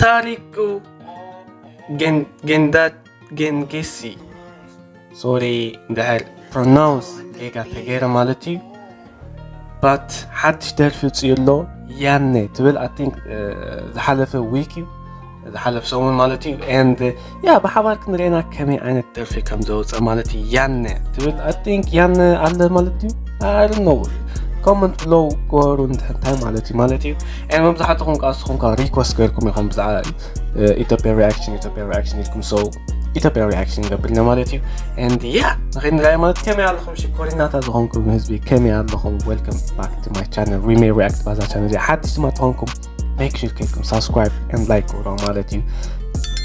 ታሪኩ ገን- ገንዳ- ገንጌሲ፣ ሶሪ እንድሕር ፕሮናውንስ ጌጋ ተገይረ ማለት እዩ። ባት ሓድሽ ደርፊ ውፅኡ ኣሎ፣ ያነ ትብል። I think ዝሓለፈ ዊክ እዩ፣ ዝሓለፈ ሰሙን ማለት እዩ። And ያ ብሓባር ክንሪኤና ከመይ ዓይነት ደርፊ ከም ዘውፅእ ማለት እዩ። ያነ ትብል። I think ያነ ኣለ ማለት እዩ። I don't know። ኮመንት ብለው ገበሩ እንታይ ማለት እዩ ማለት እዩ። And መብዛሕትኹም ከዓ ንስኹም ከዓ ሪኮስት ገይርኩም ኢኹም ብዛዕባ ኢትዮጵያ ሪያክሽን፣ ኢትዮጵያ ሪያክሽን ኢልኩም። So ኢትዮጵያ ሪያክሽን ገብርና ማለት እዩ። And ያ ንኸይድ ንርኣይ ማለት። ከመይ ኣለኹም ሽኮሪናታ ዝኾንኩም ህዝቢ? ከመይ ኣለኹም? Welcome back to my channel, ሪሜ ሪያክት ባዛ ቻነል። ሓድሽ ድማ ተኾንኩም make sure ከይድኩም ሳብስክራይብ and ላይክ ገብሮ ማለት እዩ።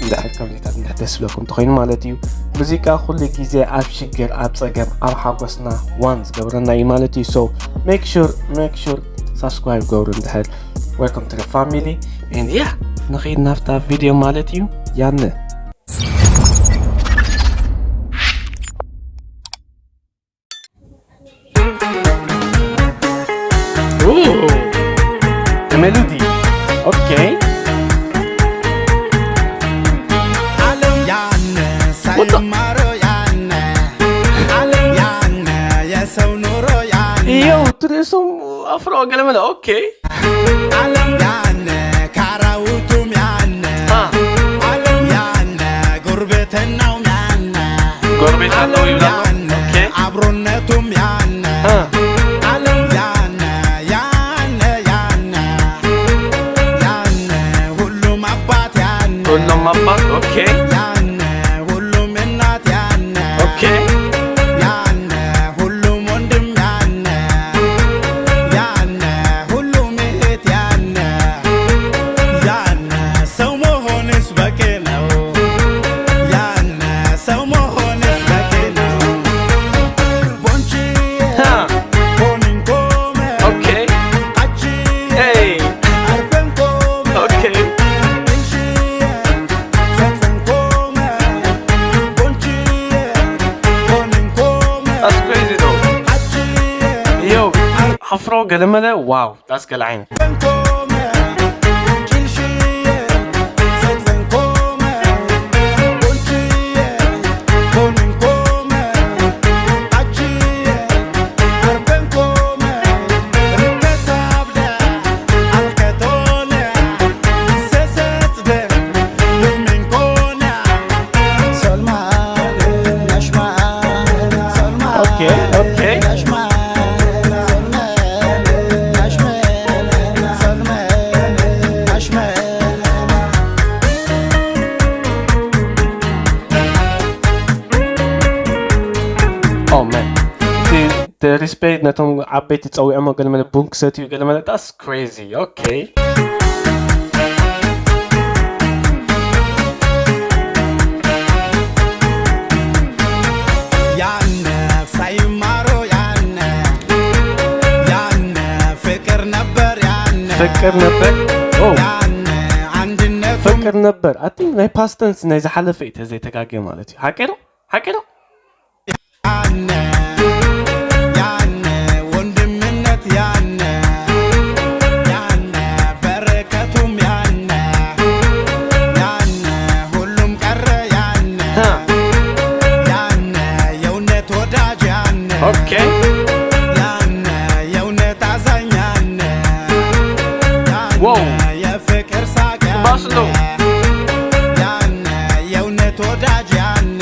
እንድሕር ከምዚታት እንድሕር ደስ ዝብለኩም ተኾይኑ ማለት እዩ። ሙዚቃ ኩሉ ግዜ ኣብ ሽግር፣ ኣብ ፀገም፣ ኣብ ሓጎስና ዋን ዝገብረና እዩ ማለት እዩ። So make sure make sure ሳብስክራይብ ገብሩ እንድሕር። Welcome to the family. And yeah ንኸይድ ናብታ ቪድዮ ማለት እዩ። ያነ ሜሎዲ። ኦኬ። ዓለም ያነ ሳይማሮ ያነ ዓለም ያነ የሰው ኑሮ ያነ የው ትርእሶም ኣፍሮ ገለመለ። ኦኬ። ዓለም ያነ ካራውቱም ያነ አ። ዓለም ያነ ጉርብትናውም ያነ ጎረቤት አለው ይብላሉ። ያነ ኦኬ። አብሮነቱም ያነ አ። ዓለም ያነ ያነ ያነ ያነ ሁሉም አባት ያነ ሁሉም አባት። ኦኬ። ያነ ሁሉም እናት ያነ ኦኬ። ያነ ሁሉም ወንድም ያነ ያነ ሁሉም እህት ያነ ያነ ሰው መሆንስ በቂ ነው። ያነ ሰው መሆንስ በቂ ነው። ቦንቺ አ። ቦኒንኮመ ኦኬ። አቺ ሄይ። አርበንኮመ ኦኬ። ኢንሺ ፈጸንኮመ ቦንቺ ቦኒንኮመ That's crazy though. አቺ Yo, ኣፍሮ ገለመለ። Wow, that's ገለ ዓይነት። Okay, okay. Oh man. እቲ ሪስፔክት ነቶም ዓበይቲ ጸዊዖሞ ገለመለ ቡን ክሰትዩ ገለመለ። That's crazy. Okay. ያነ ሳይማሮ ያነ ያነ ፍቅር ነበር ያነ ፍቅር ነበር። Oh. ያነ አንድነቱ ፍቅር ነበር። I think ናይ ፓስት ተንስ ናይ ዝሓለፈ እዩ ተዘይተጋገ ማለት እዩ። ሓቂ ነው? ሓቂ ነው? ያነ ያነ ወንድምነት ያነ ያነ በረከቱም ያነ ያነ ሁሉም ቀረ ያነ ሀ። ያነ የእውነት ወዳጅ ያነ ኦኬ። ያነ የእውነት አዛኝ ያነ ያነ ዋው። የፍቅር ሳቅ ባስ ነው። ያነ ያነ የእውነት ወዳጅ ያነ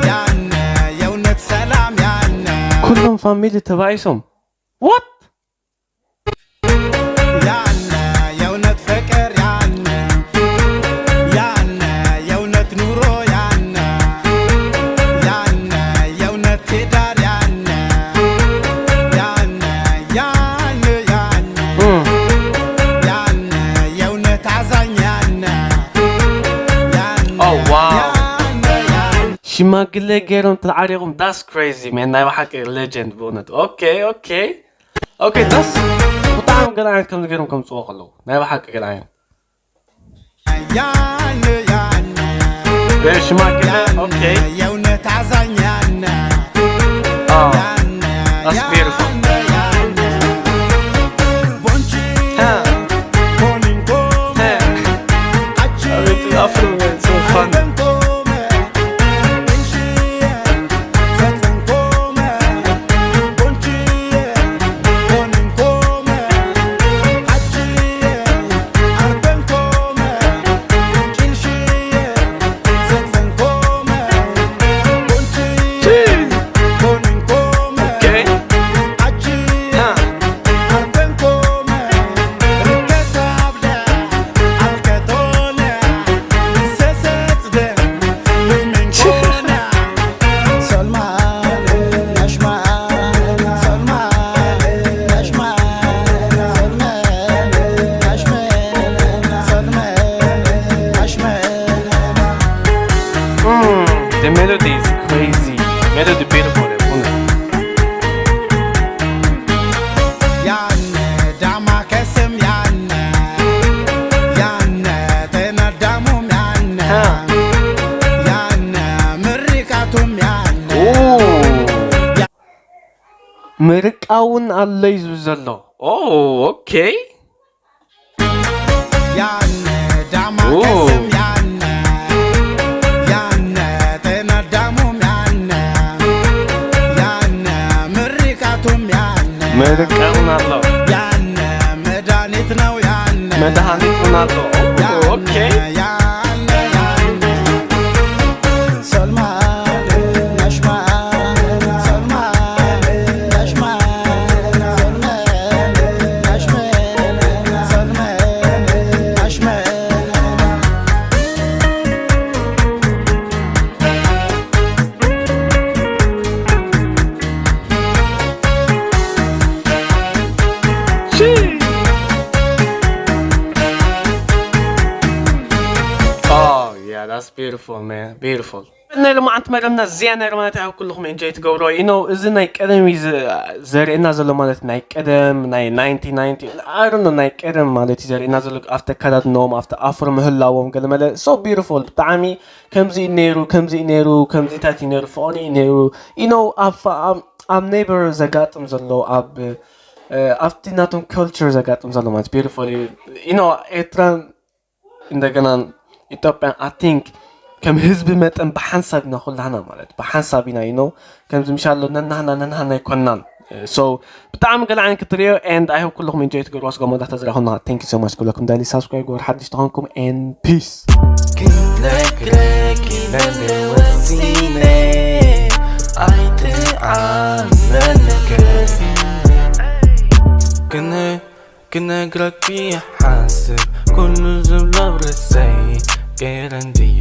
ያነ የእውነት ሰላም ያነ ኩሎም ፋሚሊ ተባኢሶም። What? ያነ የእውነት ፍቅር ያነ ያነ የእውነት ኑሮ ያነ ያነ የእውነት ትዳር ያነ ያነ ያነ ያነ Mm. ያነ የእውነት አዛኝ ያነ ያነ Oh, wow. ያነ ያነ ሽማግሌ ገይሮም ተዓሪቑም። That's crazy, man. ናይ ብሓቂ ሌጀንድ ብእውነቱ። ኦኬ፣ ኦኬ። ኦኬ፣ that's ብጣዕሚ ገለ ዓይነት ከም ገይሮም ከምፅዎ ከለዉ። ናይ ብሓቂ ገለ ዓይነት። ያነ ያነ ሽማግሌ፣ ኦኬ። የእውነት አዛኝ ያነ አዎ። ያነ That's beautiful. ያነ ያነ ቦንቺ ሀ። ቦኒንኮመ ሀ። The melody is crazy. Melody beautiful. የእውነት። ያነ ዳማ ከስም ያነ ያነ ተነዳሙም ያነ ያነ ምርቃቱም ያነ Ooh. ምርቃውን ኣለይ ዝብል ዘሎ። Oh, okay. ያነ ዳማ Ooh. ከስም ያነ ያነ ተነዳሙም ያነ ያነ ምርቃቱም ያነ ምርቃውን ኣሎ። ያነ መድኃኒት ነው ያነ መድኃኒት እውን ኣሎ። ያነ Okay. ያነ ያነ ሰልማን ነሽማን ሰልማን ነሽማን ሰልማን ነሽማን ሰልማን ነሽማን Oh, yeah, that's beautiful, man. Beautiful. ናይ ሎማዓንቲ መደብና እዚኣ ናይ ሮማናት ኣብ ኩልኹም ኤንጆይ ትገብሮ ኢኖ። እዚ ናይ ቀደም እዩ ዘ- ዘርእየና ዘሎ፣ ማለት ናይ ቀደም ናይ ናይንቲ ናይንቲ ኣሮኖ ናይ ቀደም ማለት እዩ ዘርእየና ዘሎ። ኣብቲ ኣከዳድኖም ኣብቲ ኣፍሮ ምህላዎም ገለመለ so beautiful ብጣዕሚ። ከምዚ እዩ ነይሩ፣ ከምዚ እዩ ነይሩ፣ ከምዚታት እዩ ነይሩ፣ ፍቕሪ እዩ ነይሩ ኢኖ። ኣብ ኣብ- ኣብ ኔበር ዘጋጥም ዘሎ ኣብ እ፣ ኣብቲ ናቶም ከልቸር ዘጋጥም ዘሎ ማለት ቢዩቲፉል እዩ ኢኖ። ኤርትራን እንደገና ኢትዮጵያን ኣይ ቲንክ ከም ህዝቢ መጠን ብሓንሳብ ኢና ኩላህና፣ ማለት ብሓንሳብ ኢና ኢኖ። ከምዚ ምሻሎ ነናህና ነናህና ኣይኮናን። ሶ ብጣዕሚ ገለ ዓይነት ክትሪኦ and I hope ኩልኹም ኢንጆይ ትገብሩ። ኣስጎሞ እንዳተዝራኹና thank you so much ክብለኩም ደሊ። ሳብስክራይብ ግበር ሓድሽ ተኾንኩም and peace። ክነግረኪ ለለ ወሲነ ኣይትዓመነከ ክነ ክነግረኪ ሓስብ ኩሉ ዝብሎ ርእሰይ ገይረ እንድየ